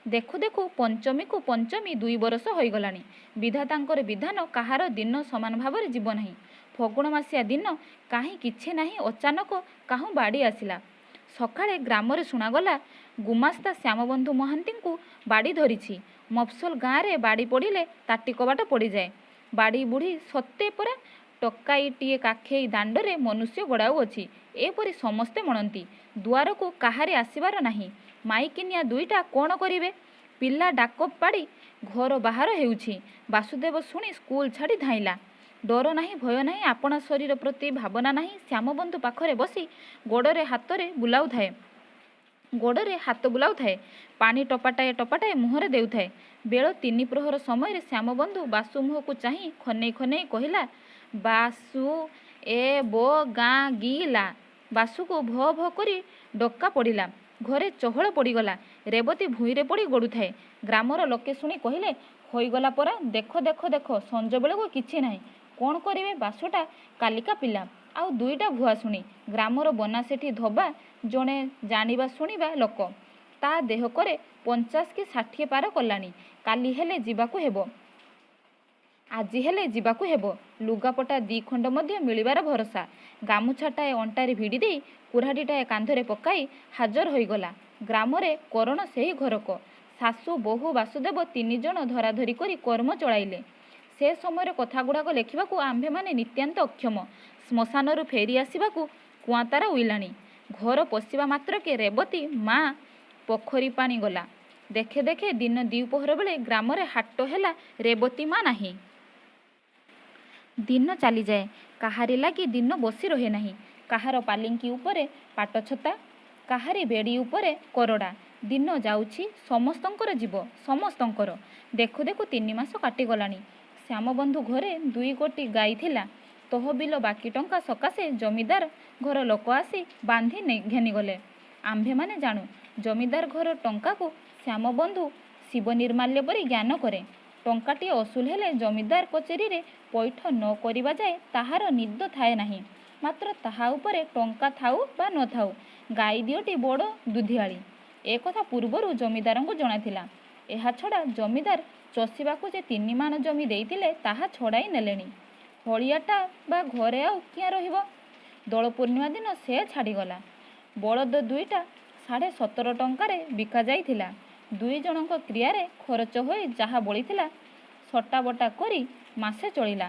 ଦେଖୁ ଦେଖୁ ପଞ୍ଚମୀକୁ ପଞ୍ଚମୀ 2 ବରଷ ହୋଇଗଲାଣି। ବିଧାତାଙ୍କର ବିଧାନ କାହାର ଦିନ ସମାନ ଭାବରେ ଯିବ ନାହିଁ। ଫଗୁଣ ମାସିଆ ଦିନ, କାହିଁ କିଛି ନାହିଁ, ଅଚାନକ କାହୁଁ ବାଡ଼ି ଆସିଲା। ସକାଳେ ଗ୍ରାମରେ ଶୁଣାଗଲା, ଗୁମାସ୍ତା ଶ୍ୟାମବନ୍ଧୁ ମହାନ୍ତିଙ୍କୁ ବାଡ଼ି ଧରିଛି। ମଫସଲ ଗାଁରେ ବାଡ଼ି ପଡ଼ିଲେ ତାଟି କବାଟ ପଡ଼ିଯାଏ। ବାଡ଼ି ବୁଢ଼ୀ ସତେ ପରା ଟୋକାଇଟିଏ କାଖେଇ ଦାଣ୍ଡରେ ମନୁଷ୍ୟ ଗଡ଼ାଉଅଛି, ଏପରି ସମସ୍ତେ ମଣନ୍ତି। ଦୁଆରକୁ କାହାରି ଆସିବାର ନାହିଁ। ମାଇକିନିଆ ଦୁଇଟା କ'ଣ କରିବେ? ପିଲା ଡାକ ପାଡ଼ି ଘର ବାହାର ହେଉଛି। ବାସୁଦେବ ଶୁଣି ସ୍କୁଲ ଛାଡ଼ି ଧାଇଁଲା। ଡର ନାହିଁ, ଭୟ ନାହିଁ, ଆପଣା ଶରୀର ପ୍ରତି ଭାବନା ନାହିଁ। ଶ୍ୟାମବନ୍ଧୁ ପାଖରେ ବସି ଗୋଡ଼ରେ ହାତ ବୁଲାଉଥାଏ, ପାଣି ଟୋପାଟାଏ ଟୋପାଟାଏ ମୁହଁରେ ଦେଉଥାଏ। ବେଳ ତିନି ପ୍ରହର ସମୟରେ ଶ୍ୟାମବନ୍ଧୁ ବାସୁ ମୁହଁକୁ ଚାହିଁ ଖନେଇ ଖନେଇ କହିଲା, "ବାସୁ ଏ ବୋ ଗାଁ ଗିଲା।" ବାସୁକୁ ଭୋ ଭୋ କରି ଡକା ପଡ଼ିଲା। ଘରେ ଚହଳ ପଡ଼ିଗଲା। ରେବତୀ ଭୂଇଁରେ ପଡ଼ି ଗଡ଼ୁଥାଏ। ଗ୍ରାମର ଲୋକେ ଶୁଣି କହିଲେ, "ହୋଇଗଲା ପରା, ଦେଖ, ଦେଖ, ଦେଖ, ସଞ୍ଜବେଳକୁ କିଛି ନାହିଁ। କ'ଣ କରିବେ? ବାସୁଟା କାଲିକା ପିଲା, ଆଉ ଦୁଇଟା ଭୁଆସୁଣୀ।" ଗ୍ରାମର ବନା ସେଠି ଧୋବା ଜଣେ ଜାଣିବା ଶୁଣିବା ଲୋକ। ତା ଦେହକରେ 50 କି 60 ପାର କଲାଣି। କାଲି ହେଲେ ଯିବାକୁ ହେବ, ଆଜି ହେଲେ ଯିବାକୁ ହେବ। ଲୁଗାପଟା ଦି'ଖଣ୍ଡ ମଧ୍ୟ ମିଳିବାର ଭରସା। ଗାମୁଛାଟାଏ ଅଣ୍ଟାରେ ଭିଡ଼ିଦେଇ କୁରାଢ଼ିଟାଏ କାନ୍ଧରେ ପକାଇ ହାଜର ହୋଇଗଲା। ଗ୍ରାମରେ କରଣ ସେହି ଘରକ। ଶାଶୁ, ବୋହୂ, ବାସୁଦେବ ତିନିଜଣ ଧରାଧରି କରି କର୍ମ ଚଳାଇଲେ। ସେ ସମୟର କଥାଗୁଡ଼ାକ ଲେଖିବାକୁ ଆମ୍ଭେମାନେ ନିତାନ୍ତ ଅକ୍ଷମ। ଶ୍ମଶାନରୁ ଫେରି ଆସିବାକୁ କୁଆଁତାରା ଉଇଲାଣି। ଘର ପଶିବା ମାତ୍ରକେ ରେବତୀ ମା ପୋଖରୀ ପାଣି ଗଲା। ଦେଖେ ଦେଖେ ଦିନ ଦ୍ୱିପ୍ରହର ବେଳେ ଗ୍ରାମରେ ହାଟ ହେଲା, ରେବତୀ ମା ନାହିଁ। ଦିନ ଚାଲିଯାଏ। କାହାରି ଲାଗି ଦିନ ବସି ରହେ ନାହିଁ। କାହାର ପାଲିଙ୍କି ଉପରେ ପାଟଛତା, କାହାରି ବେଡ଼ି ଉପରେ କରଡ଼ା। ଦିନ ଯାଉଛି, ସମସ୍ତଙ୍କର ଯିବ, ସମସ୍ତଙ୍କର। ଦେଖୁ ଦେଖୁ 3 ମାସ କାଟିଗଲାଣି। ଶ୍ୟାମବନ୍ଧୁ ଘରେ ଦୁଇଗୋଟି ଗାଈ ଥିଲା। ତହବିଲ ବାକି ଟଙ୍କା ସକାଶେ ଜମିଦାର ଘର ଲୋକ ଆସି ବାନ୍ଧି ଘେନିଗଲେ। ଆମ୍ଭେମାନେ ଜାଣୁ, ଜମିଦାର ଘର ଟଙ୍କାକୁ ଶ୍ୟାମବନ୍ଧୁ ଶିବନିର୍ମାଲ୍ୟ ପରି ଜ୍ଞାନ କରେ। ଟଙ୍କାଟିଏ ଅସୁଲ ହେଲେ ଜମିଦାର କଚେରୀରେ ପଇଠ ନ କରିବାଯାଏ ତାହାର ନିଦ ଥାଏ ନାହିଁ। ମାତ୍ର ତାହା ଉପରେ ଟଙ୍କା ଥାଉ ବା ନ ଥାଉ, ଗାଈ ଦିଓଟି ବଡ଼ ଦୁଧିଆଳୀ, ଏ କଥା ପୂର୍ବରୁ ଜମିଦାରଙ୍କୁ ଜଣାଥିଲା। ଏହା ଛଡ଼ା ଜମିଦାର ଚଷିବାକୁ ଯେ 3 ମାଣ ଜମି ଦେଇଥିଲେ, ତାହା ଛଡ଼ାଇ ନେଲେଣି। ହଳିଆଟା ବା ଘରେ ଆଉ କିଆଁ ରହିବ? ଦୋଳପୂର୍ଣ୍ଣିମା ଦିନ ସେ ଛାଡ଼ିଗଲା। ବଳଦ ଦୁଇଟା 17.5 ଟଙ୍କାରେ ବିକା ଯାଇଥିଲା। ଦୁଇ ଜଣଙ୍କ କ୍ରିୟାରେ ଖରଚ ହୋଇ ଯାହା ବଳିଥିଲା, ସଟାବଟା କରି ମାସେ ଚଳିଲା।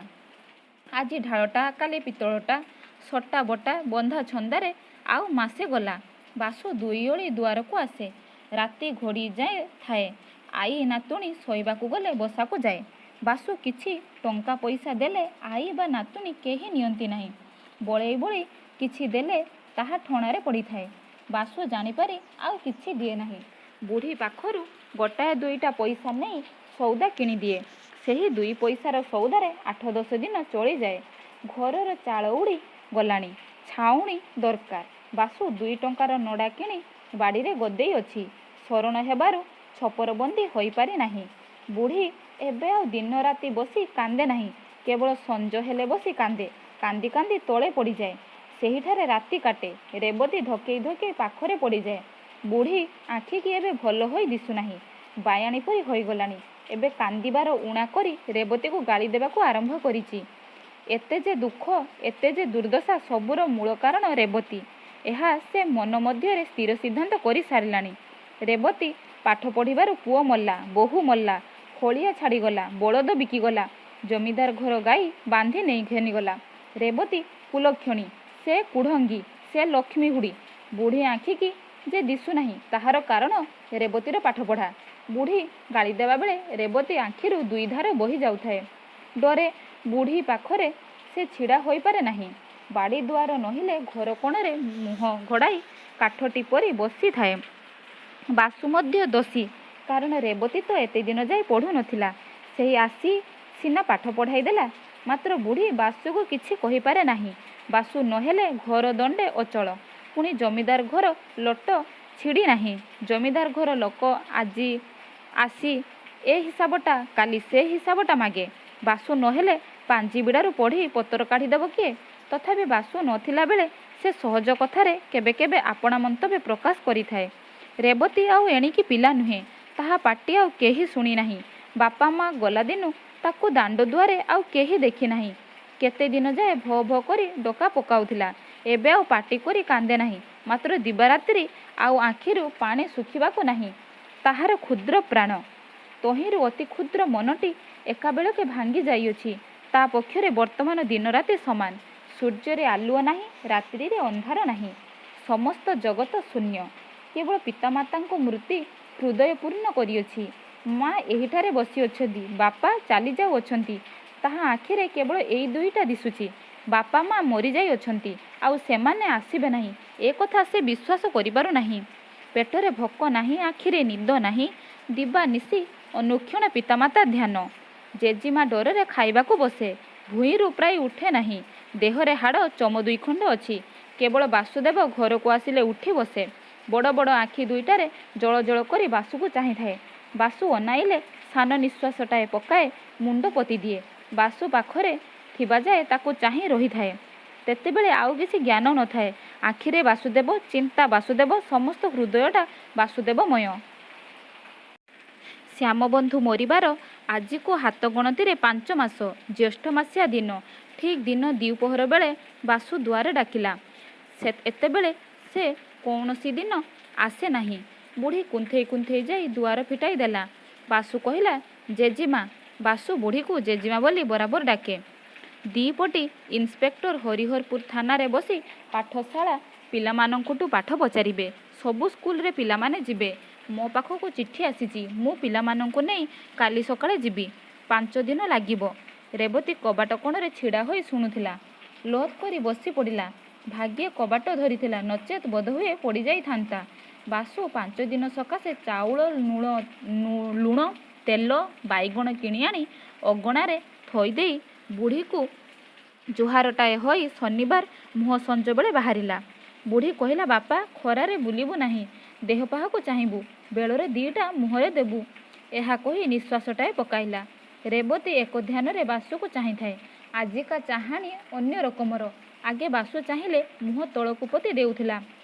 ଆଜି ଢାଳଟା, କାଲି ପିତ୍ତଳଟା, ସଟା ବଟା ବନ୍ଧା ଛନ୍ଦାରେ ଆଉ ମାସେ ଗଲା। ବାସୁ ଦୁଇ ଓଳି ଦୁଆରକୁ ଆସେ। ରାତି ଘଡ଼ି ଯାଏ ଥାଏ। ଆଈ ନାତୁଣୀ ଶୋଇବାକୁ ଗଲେ ବସାକୁ ଯାଏ। ବାସୁ କିଛି ଟଙ୍କା ପଇସା ଦେଲେ ଆଈ ବା ନାତୁଣୀ କେହି ନିଅନ୍ତି ନାହିଁ। ବଳେଇ ବଳେଇ କିଛି ଦେଲେ ତାହା ଠଣାରେ ପଡ଼ିଥାଏ। ବାସୁ ଜାଣିପାରି ଆଉ କିଛି ଦିଏ ନାହିଁ। ବୁଢ଼ୀ ପାଖରୁ ଗୋଟାଏ ଦୁଇଟା ପଇସା ନେଇ ସଉଦା କିଣିଦିଏ। ସେହି ଦୁଇ ପଇସାର ସଉଦାରେ ଆଠ ଦଶ ଦିନ ଚଳିଯାଏ। ଘରର ଚାଳ ଉଡ଼ି ଗଲାଣି, ଛାଉଣି ଦରକାର। ବାସୁ 2 ଟଙ୍କାର ନଡ଼ା କିଣି ବାଡ଼ିରେ ଗଦେଇ ଅଛି। ଶରଣ ହେବାରୁ ଛପରବନ୍ଦୀ ହୋଇପାରି ନାହିଁ। ବୁଢ଼ୀ ଏବେ ଆଉ ଦିନ ରାତି ବସି କାନ୍ଦେ ନାହିଁ। କେବଳ ସଞ୍ଜ ହେଲେ ବସି କାନ୍ଦେ। କାନ୍ଦି କାନ୍ଦି ତଳେ ପଡ଼ିଯାଏ। ସେହିଠାରେ ରାତି କାଟେ। ରେବତୀ ଧକେଇ ଧକେଇ ପାଖରେ ପଡ଼ିଯାଏ। ବୁଢ଼ୀ ଆଖିକି ଏବେ ଭଲ ହୋଇ ଦିଶୁନାହିଁ। ବାୟାଣୀ ପରି ହୋଇଗଲାଣି। ଏବେ କାନ୍ଦିବାର ଊଣା କରି ରେବତୀକୁ ଗାଳି ଦେବାକୁ ଆରମ୍ଭ କରିଛି। ଏତେ ଯେ ଦୁଃଖ, ଏତେ ଯେ ଦୁର୍ଦ୍ଦଶା, ସବୁର ମୂଳ କାରଣ ରେବତୀ। ଏହା ସେ ମନ ମଧ୍ୟରେ ସ୍ଥିର ସିଦ୍ଧାନ୍ତ କରି ସାରିଲାଣି। ରେବତୀ ପାଠ ପଢ଼ିବାରୁ ପୁଅ ମଲା, ବୋହୂ ମଲା, ହଳିଆ ଛାଡ଼ିଗଲା, ବଳଦ ବିକିଗଲା, ଜମିଦାର ଘର ଗାଈ ବାନ୍ଧି ଘେନିଗଲା। ରେବତୀ କୁଲକ୍ଷଣୀ, ସେ କୁଢ଼ଙ୍ଗୀ, ସେ ଲକ୍ଷ୍ମୀହୁଡ଼ି। ବୁଢ଼ୀ ଆଖିକି ଯେ ଦିଶୁନାହିଁ, ତାହାର କାରଣ ରେବତୀର ପାଠପଢ଼ା। ବୁଢ଼ୀ ଗାଳି ଦେବାବେଳେ ରେବତୀ ଆଖିରୁ ଦୁଇଧାର ବହି ଯାଉଥାଏ। ଡରେ ବୁଢ଼ୀ ପାଖରେ ସେ ଛିଡ଼ା ହୋଇପାରେ ନାହିଁ। ବାଡ଼ି ଦୁଆର ନୋହିଲେ ଘର କୋଣରେ ମୁହଁ ଘୋଡ଼ାଇ କାଠଟି ପରି ବସିଥାଏ। ବାସୁ ମଧ୍ୟ ଦୋଷୀ। କାରଣ ରେବତୀ ତ ଏତେଦିନ ଯାଏ ପଢ଼ୁ ନଥିଲା। ସେହି ଆସି ସିନା ପାଠ ପଢ଼ାଇ ଦେଲା। ମାତ୍ର ବୁଢ଼ୀ ବାସୁକୁ କିଛି କହିପାରେ ନାହିଁ। ବାସୁ ନହେଲେ ଘର ଦଣ୍ଡେ ଅଚଳ। ପୁଣି ଜମିଦାର ଘର ଲଟ ଛିଡ଼ି ନାହିଁ। ଜମିଦାର ଘର ଲୋକ ଆଜି ଆସି ଏ ହିସାବଟା, କାଲି ସେ ହିସାବଟା ମାଗେ। ବାସୁ ନହେଲେ ପାଞ୍ଜି ବିଡ଼ାରୁ ପଢ଼ି ପତର କାଢ଼ିଦେବ କିଏ? ତଥାପି ବାସୁ ନ ଥିଲାବେଳେ ସେ ସହଜ କଥାରେ କେବେ କେବେ ଆପଣା ମନ୍ତବ୍ୟ ପ୍ରକାଶ କରିଥାଏ। ରେବତୀ ଆଉ ଏଣିକି ପିଲା ନୁହେଁ। ତାହା ପାଟି ଆଉ କେହି ଶୁଣି ନାହିଁ। ବାପା ମା ଗଲାଦିନୁ ତାକୁ ଦାଣ୍ଡ ଦୁଆରେ ଆଉ କେହି ଦେଖି ନାହିଁ। କେତେ ଦିନ ଯାଏ ଭୋ ଭୋ କରି ଡକା ପକାଉଥିଲା। ଏବେ ଆଉ ପାଟି କରି କାନ୍ଦେ ନାହିଁ। ମାତ୍ର ଦିବାରାତ୍ରି ଆଉ ଆଖିରୁ ପାଣି ଶୁଖିବାକୁ ନାହିଁ। ତାହାର କ୍ଷୁଦ୍ର ପ୍ରାଣ, ତହିଁରୁ ଅତି କ୍ଷୁଦ୍ର ମନଟି ଏକାବେଳକେ ଭାଙ୍ଗି ଯାଇଅଛି। ତା ପକ୍ଷରେ ବର୍ତ୍ତମାନ ଦିନରାତି ସମାନ। ସୂର୍ଯ୍ୟରେ ଆଲୁଅ ନାହିଁ, ରାତ୍ରିରେ ଅନ୍ଧାର ନାହିଁ। ସମସ୍ତ ଜଗତ ଶୂନ୍ୟ। କେବଳ ପିତାମାତାଙ୍କ ମୂର୍ତ୍ତି ହୃଦୟ ପୂର୍ଣ୍ଣ କରିଅଛି। ମା ଏହିଠାରେ ବସିଅଛନ୍ତି, ବାପା ଚାଲିଯାଉଅଛନ୍ତି। ତାହା ଆଖିରେ କେବଳ ଏଇ ଦୁଇଟା ଦିଶୁଛି। ବାପା ମା ମରିଯାଇଅଛନ୍ତି, ଆଉ ସେମାନେ ଆସିବେ ନାହିଁ, ଏ କଥା ସେ ବିଶ୍ୱାସ କରିପାରୁ ନାହିଁ। ପେଟରେ ଭୋକ ନାହିଁ, ଆଖିରେ ନିଦ ନାହିଁ, ଦିବା ନିଶି ଅନୁକ୍ଷଣ ପିତାମାତା ଧ୍ୟାନ। ଜେଜିମା ଡରରେ ଖାଇବାକୁ ବସେ, ଭୂଇଁରୁ ପ୍ରାୟ ଉଠେ ନାହିଁ। ଦେହରେ ହାଡ଼ ଚମ ଦୁଇଖଣ୍ଡ ଅଛି। କେବଳ ବାସୁଦେବ ଘରକୁ ଆସିଲେ ଉଠି ବସେ। ବଡ଼ ବଡ଼ ଆଖି ଦୁଇଟାରେ ଜଳ ଜଳ କରି ବାସୁକୁ ଚାହିଁଥାଏ। ବାସୁ ଅନାଇଲେ ସାନ ନିଶ୍ୱାସଟାଏ ପକାଏ, ମୁଣ୍ଡ ପୋତିଦିଏ। ବାସୁ ପାଖରେ ଥିବାଯାଏ ତାକୁ ଚାହିଁ ରହିଥାଏ। ତେତେବେଳେ ଆଉ କିଛି ଜ୍ଞାନ ନଥାଏ। ଆଖିରେ ବାସୁଦେବ, ଚିନ୍ତା ବାସୁଦେବ, ସମସ୍ତ ହୃଦୟଟା ବାସୁଦେବମୟ। ଶ୍ୟାମବନ୍ଧୁ ମରିବାର ଆଜିକୁ ହାତ ଗଣତିରେ 5 ମାସ। ଜ୍ୟେଷ୍ଠମାସିଆ ଦିନ। ଠିକ୍ ଦିନ ଦ୍ୱିପହର ବେଳେ ବାସୁ ଦୁଆରେ ଡାକିଲା। ଏତେବେଳେ ସେ କୌଣସି ଦିନ ଆସେ ନାହିଁ। ବୁଢ଼ୀ କୁନ୍ଥେଇ କୁନ୍ଥେଇ ଯାଇ ଦୁଆର ଫିଟାଇ ଦେଲା। ବାସୁ କହିଲା, "ଜେଜିମା।" ବାସୁ ବୁଢ଼ୀକୁ ଜେଜିମା ବୋଲି ବରାବର ଡାକେ। ଦିପଟି ଇନ୍ସପେକ୍ଟର ହରିହରପୁର ଥାନାରେ ବସି ପାଠଶାଳା ପିଲାମାନଙ୍କଠୁ ପାଠ ପଚାରିବେ। ସବୁ ସ୍କୁଲରେ ପିଲାମାନେ ଯିବେ। ମୋ ପାଖକୁ ଚିଠି ଆସିଛି। ମୁଁ ପିଲାମାନଙ୍କୁ ନେଇ କାଲି ସକାଳେ ଯିବି। 5 ଦିନ ଲାଗିବ। ରେବତୀ କବାଟ କୋଣରେ ଛିଡ଼ା ହୋଇ ଶୁଣୁଥିଲା। ଲଥ୍ କରି ବସି ପଡ଼ିଲା। ଭାଗ୍ୟେ କବାଟ ଧରିଥିଲା, ନଚେତ୍ ବୋଧହୁଏ ପଡ଼ିଯାଇଥାନ୍ତା। ବାସୁ 5 ଦିନ ସକାଶେ ଚାଉଳ, ଲୁଣ, ତେଲ, ବାଇଗଣ କିଣିଆଣି ଅଗଣାରେ ଥୋଇଦେଇ ବୁଢ଼ୀକୁ ଜୁହାରଟାଏ ହୋଇ ଶନିବାର ମୁହଁ ସଞ୍ଜବେଳେ ବାହାରିଲା। ବୁଢ଼ୀ କହିଲା, "ବାପା, ଖରାରେ ବୁଲିବୁ ନାହିଁ, ଦେହପାହାକୁ ଚାହିଁବୁ, ବେଳରେ ଦି'ଟା ମୁହଁରେ ଦେବୁ।" ଏହା କହି ନିଶ୍ୱାସଟାଏ ପକାଇଲା। ରେବତୀ ଏକଧ୍ୟାନରେ ବାସୁକୁ ଚାହିଁଥାଏ। ଆଜିକା ଚାହାଣି ଅନ୍ୟ ରକମର। ଆଗେ ବାସୁ ଚାହିଁଲେ ମୁହଁ ତଳକୁ ପୋତି ଦେଉଥିଲା।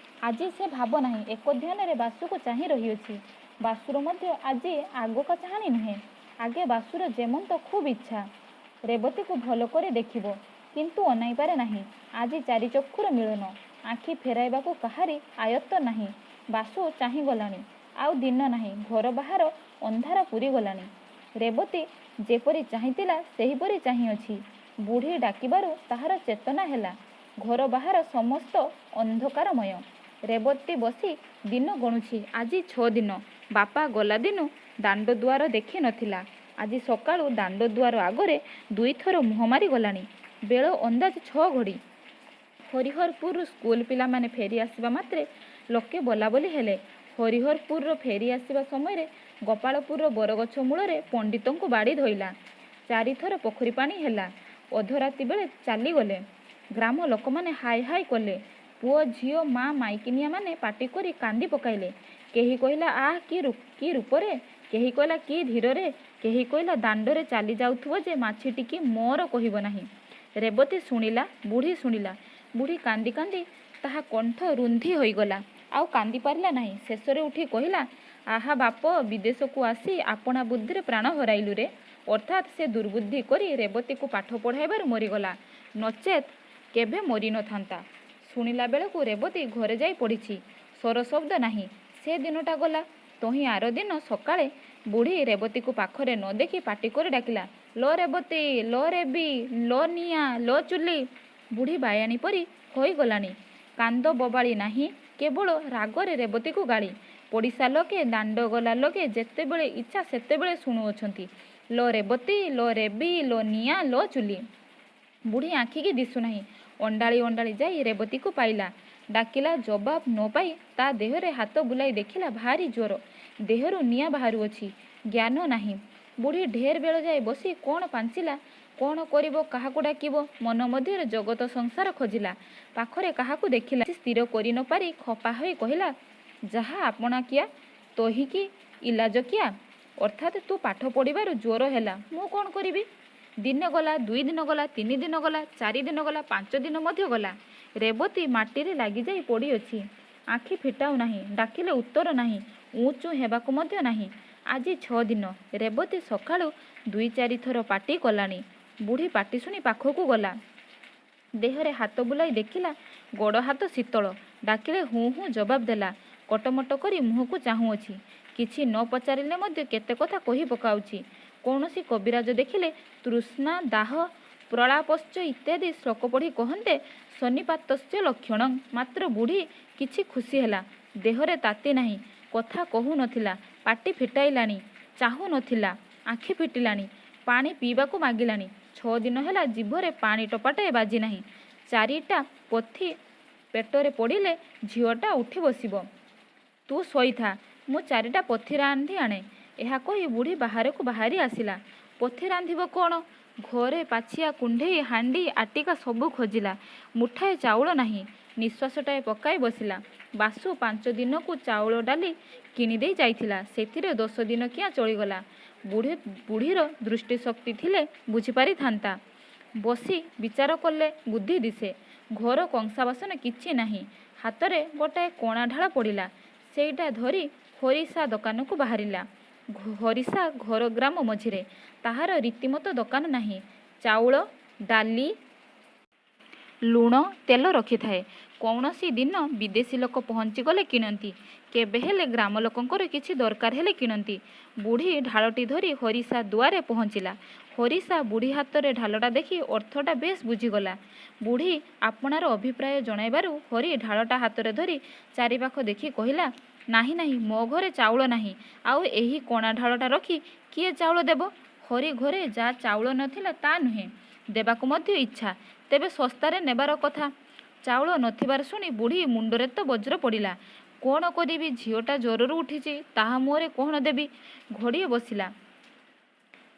ଆଜି ସେ ଭାବ ନାହିଁ। ଏକଧ୍ୟାନରେ ବାସୁକୁ ଚାହିଁ ରହିଅଛି। ବାସୁର ମଧ୍ୟ ଆଜି ଆଗକା ଚାହାଣି ନୁହେଁ। ଆଗେ ବାସୁର ଯେମନ୍ତ ଖୁବ୍ ଇଚ୍ଛା, ରେବତୀକୁ ଭଲ କରି ଦେଖିବ। କିନ୍ତୁ ଅନାଇପାରେ ନାହିଁ। ଆଜି ଚାରି ଚକ୍ଷୁର ମିଳନ। ଆଖି ଫେରାଇବାକୁ କାହାରି ଆୟତ୍ତ ନାହିଁ। ବାସୁ ଚାହିଁଗଲାଣି। ଆଉ ଦିନ ନାହିଁ। ଘର ବାହାର ଅନ୍ଧାର ପୂରିଗଲାଣି। ରେବତୀ ଯେପରି ଚାହିଁଥିଲା, ସେହିପରି ଚାହିଁଅଛି। ବୁଢ଼ୀ ଡାକିବାରୁ ତାହାର ଚେତନା ହେଲା। ଘର ବାହାର ସମସ୍ତ ଅନ୍ଧକାରମୟ। ରେବତୀ ବସି ଦିନ ଗଣୁଛି। ଆଜି 6 ଦିନ। ବାପା ଗଲାଦିନୁ ଦାଣ୍ଡଦୁଆର ଦେଖି ନଥିଲା। ଆଜି ସକାଳୁ ଦାଣ୍ଡଦୁଆର ଆଗରେ ଦୁଇଥର ମୁହଁ ମାରି ଗଲାଣି। ବେଳ ଅନ୍ଦାଜ 6 ଘଡ଼ି। ହରିହରପୁରରୁ ସ୍କୁଲ ପିଲାମାନେ ଫେରି ଆସିବା ମାତ୍ରେ ଲୋକେ ବୋଲାବୋଲି ହେଲେ। ହରିହରପୁରର ଫେରି ଆସିବା ସମୟରେ ଗୋପାଳପୁରର ବରଗଛ ମୂଳରେ ପଣ୍ଡିତଙ୍କୁ ବାଡ଼ି ଧଇଲା। ଚାରିଥର ପୋଖରୀ ପାଣି ହେଲା। ଅଧରାତି ବେଳେ ଚାଲିଗଲେ। ଗ୍ରାମ ଲୋକମାନେ ହାୟ ହାୟ କଲେ। ପୁଅ ଝିଅ ମା ମାଇକିନିଆମାନେ ପାଟି କରି କାନ୍ଦି ପକାଇଲେ। କେହି କହିଲା, "ଆହା, କି ରୂପରେ!" କେହି କହିଲା, "କି ଧୀରରେ!" କେହି କହିଲା, "ଦାଣ୍ଡରେ ଚାଲି ଯାଉଥିବ ଯେ ମାଛିଟିକି ମୋର କହିବ ନାହିଁ।" ରେବତୀ ଶୁଣିଲା, ବୁଢ଼ୀ ଶୁଣିଲା। ବୁଢ଼ୀ କାନ୍ଦି କାନ୍ଦି ତାହା କଣ୍ଠ ରୁନ୍ଧି ହୋଇଗଲା। ଆଉ କାନ୍ଦି ପାରିଲା ନାହିଁ। ଶେଷରେ ଉଠି କହିଲା, "ଆହା ବାପ, ବିଦେଶକୁ ଆସି ଆପଣା ବୁଦ୍ଧିରେ ପ୍ରାଣ ହରାଇଲୁରେ।" ଅର୍ଥାତ୍ ସେ ଦୁର୍ବୁଦ୍ଧି କରି ରେବତୀକୁ ପାଠ ପଢ଼ାଇବାରୁ ମରିଗଲା। ନଚେତ୍ କେବେ ମରିନଥାନ୍ତା। ଶୁଣିଲା ବେଳକୁ ରେବତୀ ଘରେ ଯାଇ ପଡ଼ିଛି। ସ୍ୱର ଶବ୍ଦ ନାହିଁ। ସେ ଦିନଟା ଗଲା। ତହିଁ ଆରଦିନ ସକାଳେ ବୁଢ଼ୀ ରେବତୀକୁ ପାଖରେ ନ ଦେଖି ପାଟି କରି ଡାକିଲା, ଲୋ ରେବତୀ, ଲୋ ରେବୀ, ଲୋ ନିଆଁ, ଲୋ ଚୁଲି। ବୁଢ଼ୀ ବାୟାଣୀ ପରି ହୋଇଗଲାଣି। କାନ୍ଦ ବୋବାଳି ନାହିଁ, କେବଳ ରାଗରେ ରେବତୀକୁ ଗାଳି। ପଡ଼ିଶା ଲୋକେ, ଦାଣ୍ଡଗଲା ଲୋକେ ଯେତେବେଳେ ଇଚ୍ଛା ସେତେବେଳେ ଶୁଣୁଅଛନ୍ତି, ଲୋ ରେବତୀ, ଲୋ ରେବୀ, ଲୋ ନିଆଁ, ଲୋ ଚୁଲି। ବୁଢ଼ୀ ଆଖିକି ଦିଶୁନାହିଁ। ଅଣ୍ଡାଳି ଅଣ୍ଡାଳି ଯାଇ ରେବତୀକୁ ପାଇଲା। ଡାକିଲା, ଜବାବ ନ ପାଇ ତା ଦେହରେ ହାତ ବୁଲାଇ ଦେଖିଲା, ଭାରି ଜ୍ୱର। ଦେହରୁ ନିଆଁ ବାହାରୁଅଛି। ଜ୍ଞାନ ନାହିଁ। ବୁଢ଼ୀ ଢେର ବେଳଯାଏ ବସି କ'ଣ ପାଞ୍ଚିଲା। କ'ଣ କରିବ, କାହାକୁ ଡାକିବ? ମନ ମଧ୍ୟରେ ଜଗତ ସଂସାର ଖୋଜିଲା। ପାଖରେ କାହାକୁ ଦେଖିଲା। ସ୍ଥିର କରି ନ ପାରି ଖପା ହୋଇ କହିଲା, ଯାହା ଆପଣା କିଆ ତହିଁକି ଇଲାଜ କିଆ? ଅର୍ଥାତ୍ ତୁ ପାଠ ପଢ଼ିବାରୁ ଜ୍ୱର ହେଲା, ମୁଁ କ'ଣ କରିବି? ଦିନେ ଗଲା, 2 ଦିନ ଗଲା, 3 ଦିନ ଗଲା, 4 ଦିନ ଗଲା, 5 ଦିନ ମଧ୍ୟ ଗଲା। ରେବତୀ ମାଟିରେ ଲାଗିଯାଇ ପଡ଼ିଅଛି। ଆଖି ଫିଟାଉ ନାହିଁ। ଡାକିଲେ ଉତ୍ତର ନାହିଁ। ଉଁ ଚୁଁ ହେବାକୁ ମଧ୍ୟ ନାହିଁ। ଆଜି 6 ଦିନ। ରେବତୀ ସକାଳୁ ଦୁଇ ଚାରିଥର ପାଟି କଲାଣି। ବୁଢ଼ୀ ପାଟି ଶୁଣି ପାଖକୁ ଗଲା। ଦେହରେ ହାତ ବୁଲାଇ ଦେଖିଲା, ଗୋଡ଼ ହାତ ଶୀତଳ। ଡାକିଲେ ହୁଁ ହୁଁ ଜବାବ ଦେଲା। କଟମଟ କରି ମୁହଁକୁ ଚାହୁଁଅଛି। କିଛି ନ ପଚାରିଲେ ମଧ୍ୟ କେତେ କଥା କହି ପକାଉଛି। କୌଣସି କବିରାଜ ଦେଖିଲେ ତୃଷ୍ଣା ଦାହ ପ୍ରଳାପଶ୍ଚ ଇତ୍ୟାଦି ଶ୍ଲୋକ ପଢ଼ି କହନ୍ତେ, ସନ୍ନିପାତସ୍ୟ ଲକ୍ଷଣଂ। ମାତ୍ର ବୁଢ଼ୀ କିଛି ଖୁସି ହେଲା। ଦେହରେ ତାତି ନାହିଁ। କଥା କହୁ ନଥିଲା, ପାଟି ଫିଟାଇଲାଣି। ଚାହୁଁ ନଥିଲା, ଆଖି ଫିଟିଲାଣି। ପାଣି ପିଇବାକୁ ମାଗିଲାଣି। 6 ଦିନ ହେଲା ଜିଭରେ ପାଣି ଟୋପାଟାଏ ବାଜିନାହିଁ। ଚାରିଟା ପଥି ପେଟରେ ପଡ଼ିଲେ ଝିଅଟା ଉଠି ବସିବ। ତୁ ଶୋଇଥା, ମୁଁ ଚାରିଟା ପଥି ରାନ୍ଧି ଆଣେ। ଏହା କହି ବୁଢ଼ୀ ବାହାରକୁ ବାହାରି ଆସିଲା। ପଥି ରାନ୍ଧିବ କ'ଣ? ଘରେ ପାଛିଆ, କୁଣ୍ଢେଇ, ହାଣ୍ଡି, ଆଟିକା ସବୁ ଖୋଜିଲା। ମୁଠାଏ ଚାଉଳ ନାହିଁ। ନିଶ୍ୱାସଟାଏ ପକାଇ ବସିଲା। ବାସୁ 5 ଦିନକୁ ଚାଉଳ ଡାଲି କିଣିଦେଇ ଯାଇଥିଲା। ସେଥିରେ 10 ଦିନ କିଆଁ ଚଳିଗଲା। ବୁଢ଼ୀର ଦୃଷ୍ଟିଶକ୍ତି ଥିଲେ ବୁଝିପାରିଥାନ୍ତା। ବସି ବିଚାର କଲେ ବୁଦ୍ଧି ଦିଶେ। ଘର କଂସା ବାସନ କିଛି ନାହିଁ। ହାତରେ ଗୋଟାଏ କଣା ଢାଳ ପଡ଼ିଲା। ସେଇଟା ଧରି ହରିସା ଦୋକାନକୁ ବାହାରିଲା। ହରିସା ଘର ଗ୍ରାମ ମଝିରେ। ତାହାର ରୀତିମତ ଦୋକାନ ନାହିଁ। ଚାଉଳ, ଡାଲି, ଲୁଣ, ତେଲ ରଖିଥାଏ। କୌଣସି ଦିନ ବିଦେଶୀ ଲୋକ ପହଞ୍ଚିଗଲେ କିଣନ୍ତି। କେବେ ହେଲେ ଗ୍ରାମ ଲୋକଙ୍କର କିଛି ଦରକାର ହେଲେ କିଣନ୍ତି। ବୁଢ଼ୀ ଢାଳଟି ଧରି ହରିସା ଦୁଆରେ ପହଞ୍ଚିଲା। ହରିସା ବୁଢ଼ୀ ହାତରେ ଢାଳଟା ଦେଖି ଅର୍ଥଟା ବେଶ୍ ବୁଝିଗଲା। ବୁଢ଼ୀ ଆପଣାର ଅଭିପ୍ରାୟ ଜଣାଇବାରୁ ହରି ଢାଳଟା ହାତରେ ଧରି ଚାରିପାଖ ଦେଖି କହିଲା, ନାହିଁ ନାହିଁ, ମୋ ଘରେ ଚାଉଳ ନାହିଁ। ଆଉ ଏହି କଣା ଢାଳଟା ରଖି କିଏ ଚାଉଳ ଦେବ? ହରି ଘରେ ଯା ଚାଉଳ ନଥିଲା ତା ନୁହେଁ, ଦେବାକୁ ମଧ୍ୟ ଇଚ୍ଛା। ତେବେ ଶସ୍ତାରେ ନେବାର କଥା। ଚାଉଳ ନଥିବାର ଶୁଣି ବୁଢ଼ୀ ମୁଣ୍ଡରେ ତ ବଜ୍ର ପଡ଼ିଲା। କ'ଣ କରିବି? ଝିଅଟା ଜ୍ୱରରୁ ଉଠିଛି, ତାହା ମୁହଁରେ କ'ଣ ଦେବି? ଘଡ଼ିଏ ବସିଲା।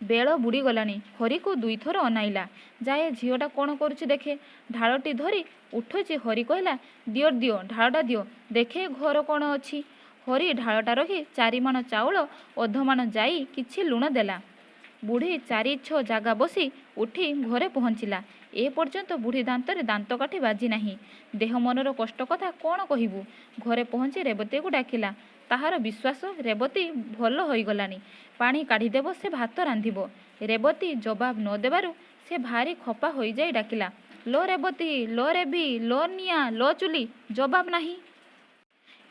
ବେଳ ବୁଡ଼ିଗଲାଣି। ହରିକୁ ଦୁଇଥର ଅନାଇଲା। ଯାଏ, ଝିଅଟା କ'ଣ କରୁଛି ଦେଖେ। ଢାଳଟି ଧରି ଉଠୁଛି, ହରି କହିଲା, ଦିଅ ଦିଅ, ଢାଳଟା ଦିଅ, ଦେଖେ ଘର କ'ଣ ଅଛି। ହରି ଢାଳଟା ରଖି 4 ମାଣ ଚାଉଳ, ଅଧମାଣ ଜାଇ, କିଛି ଲୁଣ ଦେଲା। ବୁଢ଼ୀ ଚାରି ଛଅ ଜାଗା ବସି ଉଠି ଘରେ ପହଞ୍ଚିଲା। ଏ ପର୍ଯ୍ୟନ୍ତ ବୁଢ଼ୀ ଦାନ୍ତରେ ଦାନ୍ତକାଠି ବାଜି ନାହିଁ। ଦେହ ମନର କଷ୍ଟ କଥା କ'ଣ କହିବୁ? ଘରେ ପହଞ୍ଚି ରେବତୀକୁ ଡାକିଲା। ତାହାର ବିଶ୍ୱାସ, ରେବତୀ ଭଲ ହୋଇଗଲାଣି। ପାଣି କାଢ଼ିଦେବ, ସେ ଭାତ ରାନ୍ଧିବ। ରେବତୀ ଜବାବ ନ ଦେବାରୁ ସେ ଭାରି ଖପା ହୋଇଯାଇ ଡାକିଲା, ଲୋ ରେବତୀ, ଲୋ ରେବୀ, ଲୋ ନିଆଁ, ଲୋ ଚୁଲି। ଜବାବ ନାହିଁ।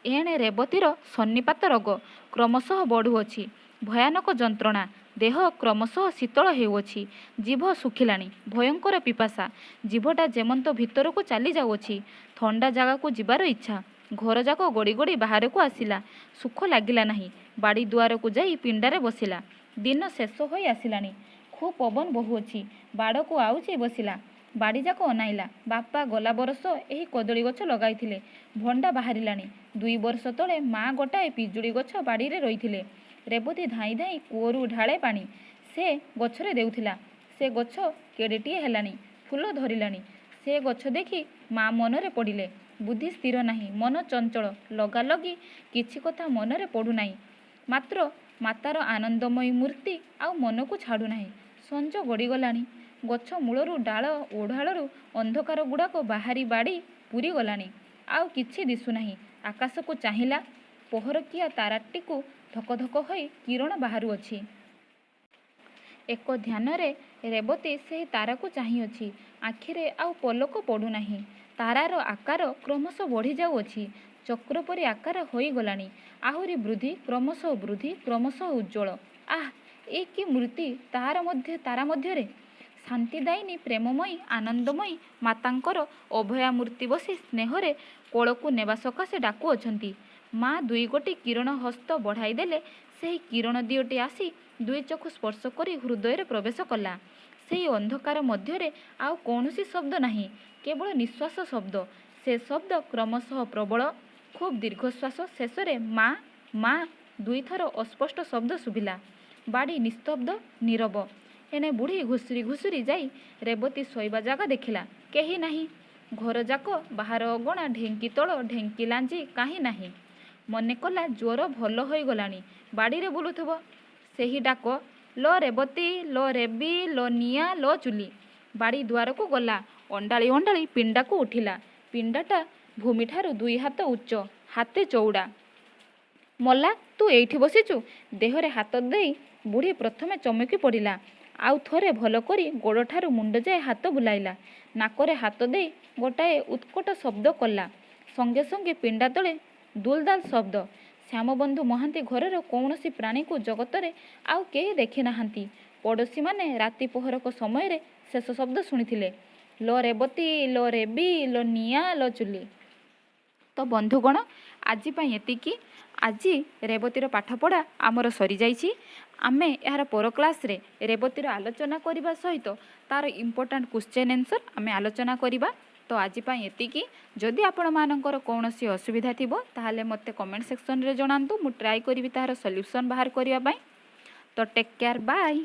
ଏଣେ ରେବତୀର ସନ୍ନିପାତ ରୋଗ କ୍ରମଶଃ ବଢ଼ୁଅଛି। ଭୟାନକ ଯନ୍ତ୍ରଣା। ଦେହ କ୍ରମଶଃ ଶୀତଳ ହେଉଅଛି। ଜିଭ ଶୁଖିଲାଣି। ଭୟଙ୍କର ପିପାସା। ଜିଭଟା ଯେମନ୍ତ ଭିତରକୁ ଚାଲି ଯାଉଅଛି। ଥଣ୍ଡା ଜାଗାକୁ ଯିବାର ଇଚ୍ଛା। ଘରଯାକ ଗଡ଼ି ଗଡ଼ି ବାହାରକୁ ଆସିଲା। ସୁଖ ଲାଗିଲା ନାହିଁ। ବାଡ଼ି ଦୁଆରକୁ ଯାଇ ପିଣ୍ଡାରେ ବସିଲା। ଦିନ ଶେଷ ହୋଇ ଆସିଲାଣି। ଖୁବ୍ ପବନ ବହୁଅଛି। ବାଡ଼କୁ ଆଉଜି ବସିଲା। ବାଡ଼ିଯାକ ଅନାଇଲା। ବାପା ଗଲା ବରଷ ଏହି କଦଳୀ ଗଛ ଲଗାଇଥିଲେ। ଭଣ୍ଡା ବାହାରିଲାଣି। 2 ବର୍ଷ ତଳେ ମା ଗୋଟାଏ ପିଜୁଳି ଗଛ ବାଡ଼ିରେ ରୋଇଥିଲେ। ରେବତୀ ଧାଇଁ ଧାଇଁ କୂଅରୁ ଢାଳେ ପାଣି ସେ ଗଛରେ ଦେଉଥିଲା। ସେ ଗଛ କେଡ଼େଟିଏ ହେଲାଣି। ଫୁଲ ଧରିଲାଣି। ସେ ଗଛ ଦେଖି ମା ମନରେ ପଡ଼ିଲେ। ବୁଦ୍ଧି ସ୍ଥିର ନାହିଁ, ମନ ଚଞ୍ଚଳ। ଲଗାଲଗି କିଛି କଥା ମନରେ ପଡ଼ୁନାହିଁ। ମାତ୍ର ମାତାର ଆନନ୍ଦମୟୀ ମୂର୍ତ୍ତି ଆଉ ମନକୁ ଛାଡ଼ୁନାହିଁ। ସଞ୍ଜ ଗଡ଼ିଗଲାଣି। ଗଛ ମୂଳରୁ ଡାଳ ଓଢ଼ାଳରୁ ଅନ୍ଧକାରଗୁଡ଼ାକ ବାହାରି ବାଡ଼ି ପୂରିଗଲାଣି। ଆଉ କିଛି ଦିଶୁନାହିଁ। ଆକାଶକୁ ଚାହିଁଲା। ପହରକିଆ ତାରାଟିକୁ ଧକ ଧକ ହୋଇ କିରଣ ବାହାରୁଅଛି। ଏକ ଧ୍ୟାନରେ ରେବତୀ ସେହି ତାରାକୁ ଚାହିଁଅଛି। ଆଖିରେ ଆଉ ପଲକ ପଡ଼ୁନାହିଁ। ତାରାର ଆକାର କ୍ରମଶଃ ବଢ଼ିଯାଉଅଛି। ଚକ୍ର ପରି ଆକାର ହୋଇଗଲାଣି। ଆହୁରି ବୃଦ୍ଧି, କ୍ରମଶଃ ବୃଦ୍ଧି, କ୍ରମଶଃ ଉଜ୍ଜ୍ୱଳ। ଆଃ, ଏ କି ମୂର୍ତ୍ତି ତାର ମଧ୍ୟ ତାରା ମଧ୍ୟରେ! ଶାନ୍ତିଦାୟିନୀ, ପ୍ରେମମୟୀ, ଆନନ୍ଦମୟୀ ମାତାଙ୍କର ଅଭୟାମୂର୍ତ୍ତି ବସି ସ୍ନେହରେ କୋଳକୁ ନେବା ସକାଶେ ଡାକୁଅଛନ୍ତି। ମା ଦୁଇଗୋଟି କିରଣ ହସ୍ତ ବଢ଼ାଇଦେଲେ। ସେହି କିରଣ ଦିଓଟି ଆସି ଦୁଇ ଚକ୍ଷୁ ସ୍ପର୍ଶ କରି ହୃଦୟରେ ପ୍ରବେଶ କଲା। ସେହି ଅନ୍ଧକାର ମଧ୍ୟରେ ଆଉ କୌଣସି ଶବ୍ଦ ନାହିଁ, କେବଳ ନିଃଶ୍ୱାସ ଶବ୍ଦ। ସେ ଶବ୍ଦ କ୍ରମଶଃ ପ୍ରବଳ, ଖୁବ୍ ଦୀର୍ଘଶ୍ୱାସ। ଶେଷରେ ମା, ମା ଦୁଇଥର ଅସ୍ପଷ୍ଟ ଶବ୍ଦ ଶୁଭିଲା। ବାଡ଼ି ନିସ୍ତବ୍ଧ, ନୀରବ। ଏଣେ ବୁଢ଼ୀ ଘୁଷୁରି ଘୁଷୁରି ଯାଇ ରେବତୀ ଶୋଇବା ଜାଗା ଦେଖିଲା। କେହି ନାହିଁ। ଘରଯାକ, ବାହାର ଅଗଣା, ଢେଙ୍କି ତଳ, ଢେଙ୍କି ଲାଞ୍ଜି କାହିଁ ନାହିଁ। ମନେକଲା ଜ୍ୱର ଭଲ ହୋଇଗଲାଣି, ବାଡ଼ିରେ ବୁଲୁଥିବ। ସେହି ଡାକ, ଲୋ ରେବତୀ, ଲୋ ରେବୀ, ଲୋ ନିଆଁ, ଲୋ ଚୁଲି। ବାଡ଼ି ଦୁଆରକୁ ଗଲା। ଅଣ୍ଡାଳି ଅଣ୍ଡାଳି ପିଣ୍ଡାକୁ ଉଠିଲା। ପିଣ୍ଡାଟା ଭୂମିଠାରୁ 2 ହାତ ଉଚ୍ଚ, ହାତେ ଚଉଡ଼ା। ମଲା, ତୁ ଏଇଠି ବସିଛୁ? ଦେହରେ ହାତ ଦେଇ ବୁଢ଼ୀ ପ୍ରଥମେ ଚମକି ପଡ଼ିଲା। ଆଉ ଥରେ ଭଲକରି ଗୋଡ଼ଠାରୁ ମୁଣ୍ଡଯାଏ ହାତ ବୁଲାଇଲା। ନାକରେ ହାତ ଦେଇ ଗୋଟାଏ ଉତ୍କଟ ଶବ୍ଦ କଲା। ସଙ୍ଗେ ସଙ୍ଗେ ପିଣ୍ଡା ତଳେ ଦୁଲଦାଲ ଶବ୍ଦ। ଶ୍ୟାମବନ୍ଧୁ ମହାନ୍ତି ଘରର କୌଣସି ପ୍ରାଣୀକୁ ଜଗତରେ ଆଉ କେହି ଦେଖି ନାହାନ୍ତି। ପଡ଼ୋଶୀମାନେ ରାତି ପହରକ ସମୟରେ ଶେଷ ଶବ୍ଦ ଶୁଣିଥିଲେ, ଲୋ ରେବତୀ, ଲୋ ରେବୀ, ଲୋ ନିଆଁ, ଲୋ ଚୁଲି। ତ ବନ୍ଧୁଗଣ, ଆଜି ପାଇଁ ଏତିକି। ଆଜି ରେବତୀର ପାଠପଢ଼ା ଆମର ସରିଯାଇଛି। ଆମେ ଏହାର ପର କ୍ଲାସ୍ରେ ରେବତୀର ଆଲୋଚନା କରିବା ସହିତ ତା'ର ଇମ୍ପୋର୍ଟାଣ୍ଟ କ୍ୱେଶ୍ଚେନ୍ ଆନ୍ସର୍ ଆମେ ଆଲୋଚନା କରିବା। ତ ଆଜି ପାଇଁ ଏତିକି। ଯଦି ଆପଣମାନଙ୍କର କୌଣସି ଅସୁବିଧା ଥିବ, ତାହେଲେ ମୋତେ କମେଣ୍ଟ ସେକ୍ସନରେ ଜଣାନ୍ତୁ। ମୁଁ ଟ୍ରାଏ କରିବି ତାହାର ସଲ୍ୟୁସନ୍ ବାହାର କରିବା ପାଇଁ। ତ ଟେକ୍ କେୟାର, ବାଏ।